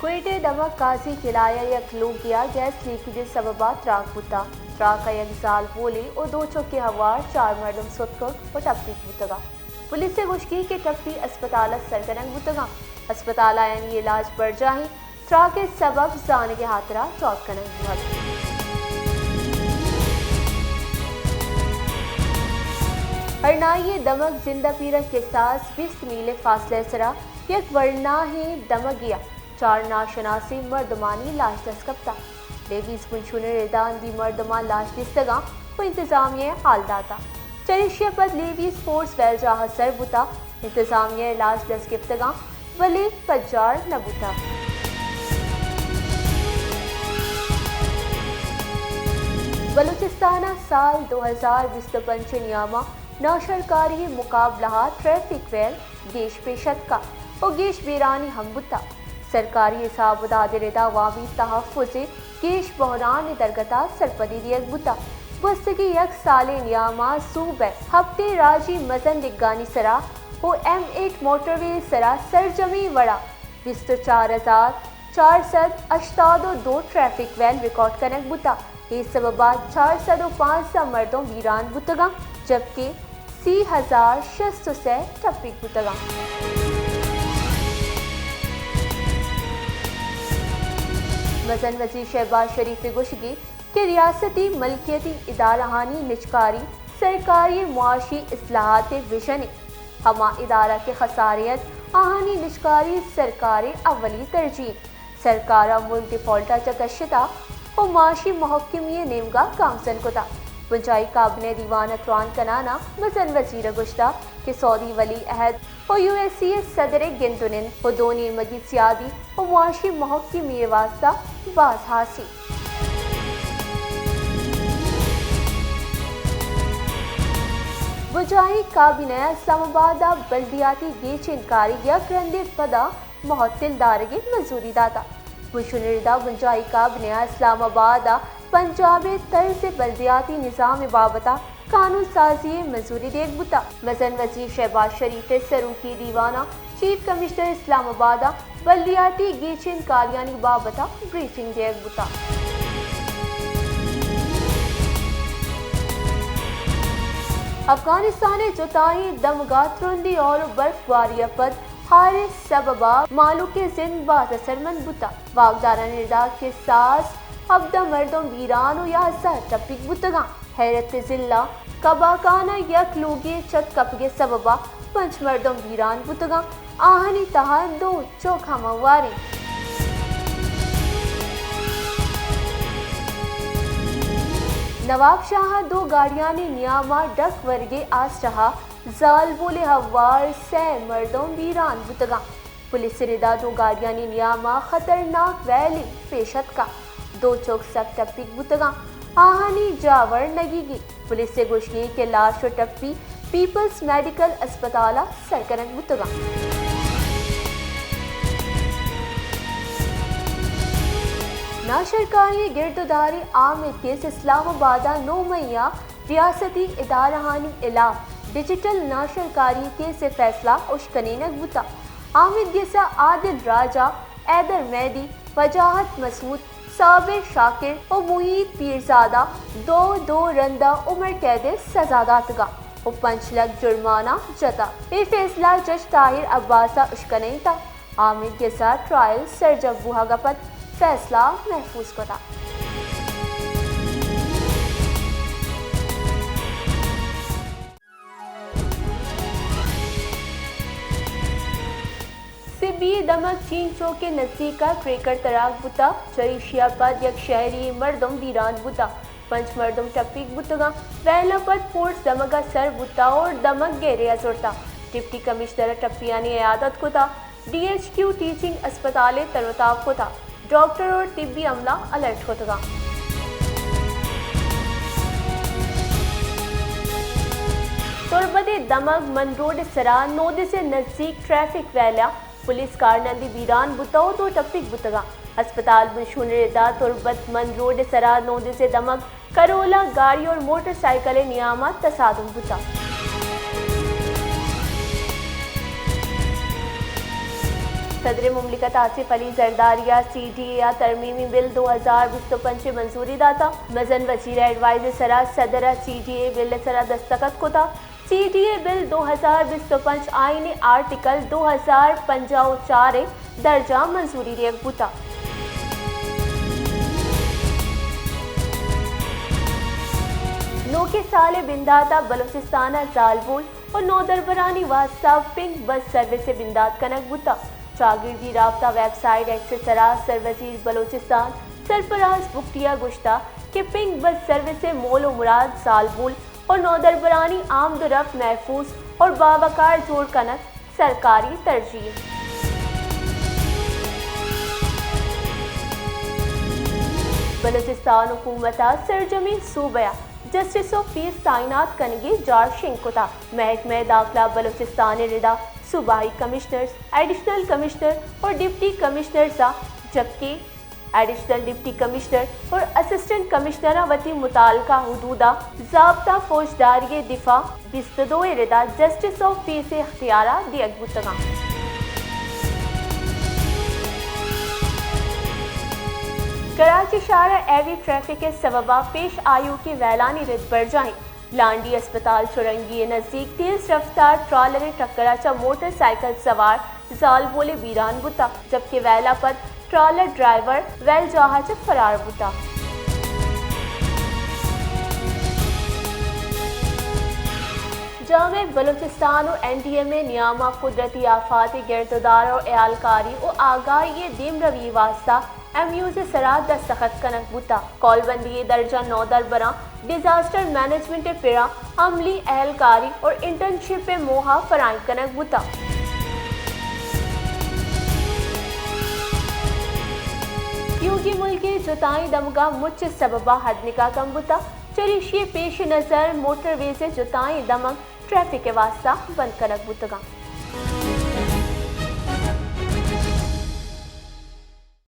کوئٹہ ءِ دمگ قاضی قلعہ ءِ یک لوگے ءَ گیس لیکیج ءِ سبب ءَ تراک بوتگ۔ تراک ءَ یک زالبولے ءُ دو چکے ہوار چار مردم ستکگ ءُ ٹپیگ بوتگ اَنت۔ پولیس ءِ گوشگ اِنت کہ ٹپی اسپتال ءَ سر کنگ بوتگ اَنت۔ اسپتال ءَ آیانی علاج برجاہ اِنت۔ تراک ءِ سبب زانگ ءِ ہاترا جہد کنگ بوہگ۔ ہرنائی ءِ دمگ زندہ پیرک ءِ ساز بیست میل ءِ فاصلہ ءِ سرا یک ورناہیں دمگے ءَ چار ناشناسیں مردمانی لاش دست کپتگ۔ لیویز بنشون ءِ ردا ہندی مردماں لاش دیستگ اَنت ءُ انتظامیہ ءَ ہال داتگ۔ چریشی ءَ پد لیویز فورس ویلجاہ ءَ سر بوتگ۔ انتظامیہ ءَ لاش دست گپتگ اَنت، بلے پجار نہ بوتگ۔ بلوچستان ءَ سال دو ہزار بیست ءُ پنچ ءِ نیام ءَ ناشرکاری ءِ مقابلہ ءَ ٹریفک ویل گیش پیش اتکگ ءُ گیش بیرانی ہم بوتگ۔ سرکاری حساب ءُ داد ءِ ردا عوامی تحفظ ءِ گیش بحران ءِ درگت ءَ سرپدی دیگ بوتگ۔ گوستگیں یک سالے نیام ءَ صوبہ ءِ ہپتیں راجی مزن ڈگانی سرا ءُ ایم ایٹ موٹروے ءِ سرا سرجمیں وڑا بیست ءُ چار ہزار چار سد ہشتاد ءُ دو ٹریفک ویل ریکارڈ کنگ بوتگ۔ اے سبب ءَ چار سد ءُ پانزدہ مردم بیران بوتگ اَنت، جبکہ سی ہزار شست ءُ سے ٹپیگ بوتگ اَنت۔ مزن وزیر شہباز شریف ءِ گوشگ اِنت کہ ریاستی ملکیتی ادارہانی نجکاری سرکاری معاشی اصلاحات ءِ وژن اِنت۔ ہما ادارہ کہ خسارے اَنت، آہانی نجکاری سرکار ءِ اولی ترجیح اِنت۔ سرکار ءَ ملک ڈیفالٹ ءَ چہ کشتگ ءُ معاشی محکمی ءِ نیمگ ءَ گامزن کتگ۔ بنجاہی کابینہ ءِ دیوان ءَ تران کنان ءَ مزن وزیر ءَ گوشتگ کہ سعودی ولی عہد ءُ یو ایس سی ءِ صدر ءِ گند ءُ نند ءُ دو نیمگی سیادی ءُ معاشی محکمی ءِ واستہ باز ہاسی۔ بنجاہی کابینہ ءَ اسلام آباد ءَ بلدیاتی گیچین کاری یک رندے پدا معطل دارگ ءِ منظوری داتگ۔ بنشون ءِ ردا بنجاہی کابینہ ءَ اسلام آباد ءَ پنجاب ءِ طرز بلدیاتی نظام ءِ بابت ءَ قانون سازی ءِ منظوری دیگ بوتگ۔ مزن وزیر شہباز شریف ءِ سروکی دیوان ءَ چیف کمشنر اسلام آباد ءَ بلدیاتی گیچین کاریانی بابت ءَ بریفنگ دیگ بوتگ۔ افغانستان ءِ جتائیں دمگ ءَ ترندیں ہور ءُ برف باری ءَ پد ہار ءِ سبب ءَ مہلوک ءِ زند باز اثرمند بوتگ۔ واکدارانی ردا کہ ساس ہبدہ مردم بیران ءُ یازدہ ٹپیگ بوتگ اَنت۔ ہیرت ءِ ضلع کباکان ءَ یک لوگے ءِ چت کپگ ءِ سبب ءَ پنچ مردم بیران بوتگ اَنت۔ آہانی تہا دو چک ہم ہوار اَنت۔ نواب شاہ ءَ دو گاڑیانی نیام ءَ ڈک ورگ ءِ آسرا ءَ زالبول ءِ ہوار سئے مردم بیران بوتگ اَنت۔ پولیس ءِ ردا دو گاڑیانی نیام ءَ خطرناک ویلے پیش اتکگ۔ دو چک سک ٹپیگ بوتگ اَنت۔ آہانی جاور نگیگی۔ پولیس ءِ گوشگ اِنت کہ لاش ءُ ٹپی پیپلز میڈیکل اسپتال ءَ سر کنگ بوتگ اَنت۔ ناشرکاری ءِ گردودا ری آمید گس اسلام آباد ءَ نو مئی ءَ ریاستی ادارہانی ہلاپ ڈیجیٹل ناشرکاری کیس ءِ فیصلہ اشکنینگ بوتگ۔ آمید گس ءَ عادل راجہ، حیدر مہدی، وجاہت مسعود، صابر شاکر ءُ محیط پیرزادہ دو دو رند ءَ عمر قید ءِ سزا داتگ اَنت ءُ پنچ لکھ جرمانہ جتگ۔ اے فیصلہ جج طاہر عباس ءَ اشکنائینتگ۔ آمید گس ءَ ٹرائل سرجم بوہگ ءَ پد فیصلہ محفوظ کتگ۔ سبی ءِ دمگ چین چوک ءِ نزیک ءَ کریکر تراک بوتگ، چریشی ءَ پد یک شہری ءِ مردم بیران بوتگ، پنچ مردم ٹپیگ بوتگ اَنت۔ ویل ءَ پد فورس دمگ ءَ سر بوتگ اور دمگ گیرے ءَ زرتگ۔ ڈپٹی کمشنر ءَ ٹپیانی عیادت کتگ۔ ڈی ایچ کیو ٹیچنگ اسپتال ءَ تر ءُ تاب کتگ۔ ڈاکٹر اور طبی عملہ الرٹ کتگ اَنت۔ تربت ءِ دمگ من روڈ ءِ سرا نودس ءِ نزیک ٹریفک ویل ءَ پولیس کارمندے بیران بوتگ ءُ دو ٹپیگ بوتگ اَنت۔ اسپتال بنشون ءِ ردا تربت من روڈ ءِ سرا نودس ءِ دمگ کرولا گاڑی اور موٹر سائیکل ءِ نیام ءَ تصادم بوتگ۔ صدر مملکت آصف علی زرداری ء سی ڈی اے ء ترمیمی بل دو ہزار بیست و پنچ ء منظوری داتا۔ مزن وزیر ء ایڈوائز ء سرا صدر ء سی ڈی اے بل ء سرا دستخط کتا۔ سی ڈی اے بل دو ہزار بیست و پنچ آئین ء آرٹیکل دو ہزار پنجاہ و چار ء درجہ منظوری دیگ بوتا۔ نوکیں سال ء بندات ء بلوچستان ء زالبول و نودربرانی واستہ پنک بس سروس ء بندات کنگ بوتگ۔ چاگردی رابطہ ویب سائٹ ایکس ء سرا سروزیر بلوچستان سرفراز بگٹی ء گوشتگ کہ پنک بس سروس ء مول و مراد زالبول و نودربرانی آمد و رفت محفوظ اور باوقار جوڑ کنگ سرکاری ترجیح۔ بلوچستان حکومت ء سرجمیں صوبہ ء جسٹس آف پیس تعینات کنگی جار شنگ کتا۔ محکمہ داخلہ بلوچستان ء ردا صوبائی کمشنرز، ایڈیشنل کمشنر اور ڈپٹی کمشنرز ء جبکہ ایڈیشنل ڈپٹی کمشنر اور اسسٹنٹ کمشنر ء وتی متعلقہ حدود ء ضابطہ فوجداری ء دفاع بیست و دو ء ردا جسٹس آف پیس ء اختیارات دیگ بوتگاں۔ کراچی شہر ء ہیوی ٹریفک ء سبب ء پیش آیوکیں ویلانی رد برجاہ انت۔ لانڈی اسپتال چرنگی ء نزیک تیز رفتار ٹرالر ء ٹکر ء چہ موٹر سائیکل سوار زالبول ء بیران بوتگ، جبکہ ویل ء پد ٹرالر ڈرائیور ویل جاہ ء چہ فرار بوتگ۔ جامعہ بلوچستان و این ڈی ایم ء نیام ء قدرتی آفات ء گرد و دار و ہیالکاری و آگاہی ء دیمروی ء واستہ ایم اوز ء سرا دستخط کنگ بوتگ۔ کالبندی ء درجہ نودربراں ڈیزاسٹر مینجمنٹ ء پڑا عملی اہلکاری اور انٹرنشپ ء موہ ء فراہم کنگ بوتگ۔ پیوگی ملک ء جتائیں دمگاں مچ ء سبب ء ہدنکاہ کم بوتگ، چریشی ء پیش نظر موٹر ویز ء جتائیں دمگ ٹریفک ء واستہ بند کنگ بوتگاں۔